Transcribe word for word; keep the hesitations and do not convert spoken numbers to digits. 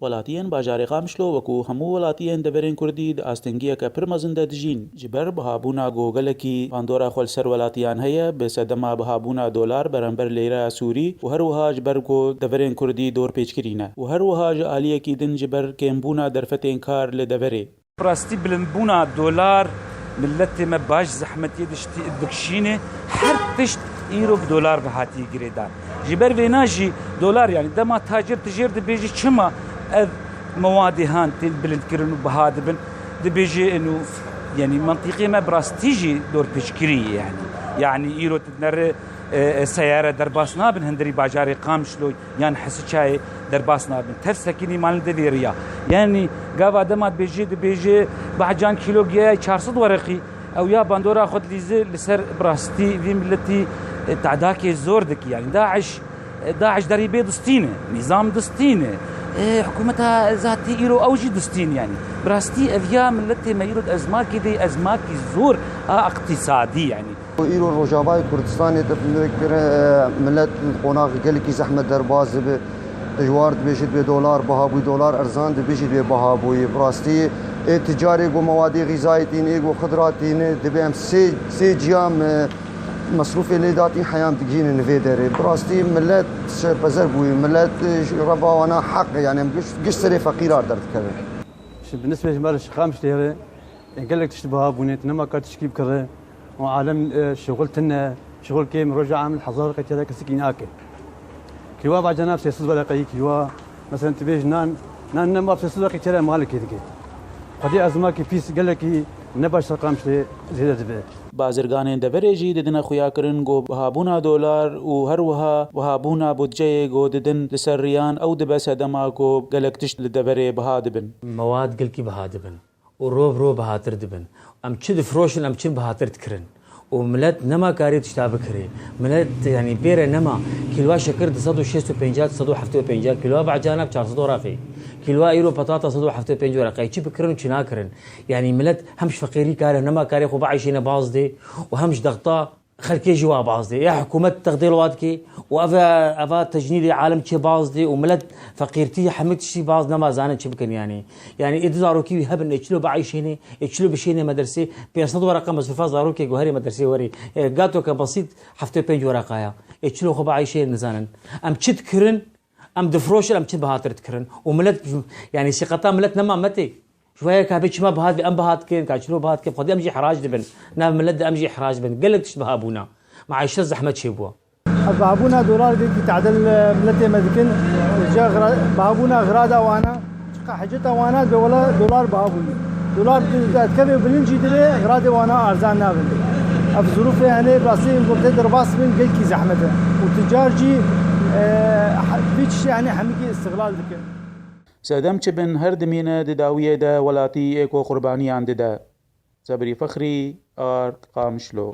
Welatiyên bajarê Qamişlo wekû hemû welatiyên deverên Kurdî di astengiyeke pir mezin de dijîn. Ji ber bihabûna ku gelekî bandora xwe li ser welatiyan heye, bi sedema bihabûna dolar beramber lêreya Sûrî û her wiha ji ber ku deverên Kurdî dorpêçkirî ne û her wiha ji aliyekî din ji ber kêmbûna derfetên kar li deverê. Bi rastî bilindbûna dolar, miletê me baş zehmetiyê diştî-, dikişîne, her tişt îro bi dolar ve hatiye girêdan. Ji ber vêna jî dolar, yanî dema tacir tijêr dibêjî çima ev mewadê han tên bilindkirin û biha dibin, dibêjî eno, yanî mentiqê me bi rastî jî dorpêçkirî ye yanî. Yanî îro tu dinere, e, e, seyare derbas nabin hundirî bajarê Qamişlo yan Hesiçayê derbas nabin. Tev sekinî malin de vê riya. Yanî gava dema dibêjê, dibêjê Bahcan kîlo giyayê çar sed wereqî, ew ya bandora xwe dilîze li ser bi rastî vî miletî, e, tadakê zor dikî. Yanî DAIŞ, e, DAIŞ derî bê distîne, nîzam distîne, e, hikûmeta zatî îro ew jî distîn yanî. Bi rastî ev ya miletê me îro di ezmakê de ezmakî zor a iqtîsadî yanî. Îro Rojavayê Kurdistanê de binêkir, e, milet qonax gelekî zehmet derbas dibe. Tu ji war dibêjî dibê dolar biha bûyî, dolar erzan dibêjî dibê biha bûyî. Bi rastî ê ticarê ku mewadê xîzayê tîne, ê ku xidra tîne, dibê em sê, sê ciya me mesrûfê lê datîn heyam digihînin vê derê. Bi rastî milet şerpezer bûyî, milet, e, ji reva wana heq e, yanî em giş, giş serê feqîrar derdikevin. Şimdi bi nisbet ji me re ji Qamişlê re, e, gelek tişt biha bûne, tu nema ka tişkî bikire. û alem, e, şixul tune, şixul kêm, roja amil hezar qey têde kesikî nake. Kîlwa bacana sê sed wereqeyî kîlwa, mesela tu bêj nan, nan nema sê sed wereqeyî têde malikê dike. Xwedî ezmakî pîs gelekî ne baş ser Qamişlê zêde dibe. Bazirganên deverê jî didine xuyakirin ku bihabûna dolar û her wiha bihabûna budceyê ku didin li ser riyan ew dibe sedema ku gelek tişt li deverê biha dibin. Mewad gelkî biha dibin. û rov rov bihatir dibin. Em çi difiroşin, em çi bihatir dikirin. Û milet nema karê tişta bikirê. Milet, yanî, bêre nema. Kîlwa şekir du sed û şêst û pênc, du sed û heftê û pênc, kîlwa bacana çar sed wereqê. Kîlwa îro petata sed û heftê û pênc wereqê. Çi bikirin û çi nakirin. Yanî, milet hem ji feqîrî kare, nema karê xwe bieyşêne baz dê û hem ji dexta xelkê jî wa baz dê. Ya hikûmet texdê li wa dike û ev, eva tecnîdê alem çê baz dê û milet feqîrtî hemî tiştî baz nema zanin çi bikin yanî. Yanî ê du zarokî wî hebin, ê çilo bieyşênê, ê çilo bişênê medersê, pênc sed wereqa mesrûfa zarokê ku herê medersê werê. Ê gatoke besît heftê pênc wereqa ya. Ê çilo xwe bieyşê nizanin. Em çi dikirin? Em difiroşin, em çi bihatir dikirin? Û milet, yanî sîqeta milet nema metê. Ji waya ka bê çima bihat, em bihat kirin, ka çilo bihat kirin, xwedî em jî ihrac dibin. Nav milet de em jî ihrac dibin. Gelek tişt biha bûna. Meîşet zehmet çêbû. Bihabûna dolar gelkî tadil, e, miletê me dikin. Ji gra-, bihabûna grada wana, çiqa hiceta wana, bi wela dolar biha bûyî. Dolar di-, derdikeve bilind jî dibe, gradê wana arzan nabin. Ev zirûfê hene, rastî, em gurtê derbas bin, gelkî zehmet e. Û ticar jî, e, he-, vî tiştê hene hemikî îstixlal dikin. Sedem çi bin her dimîne di dawiyê de welatî ê ku qurbaniyan dide. Sebrî Fexrî, Ard, Qamişlo.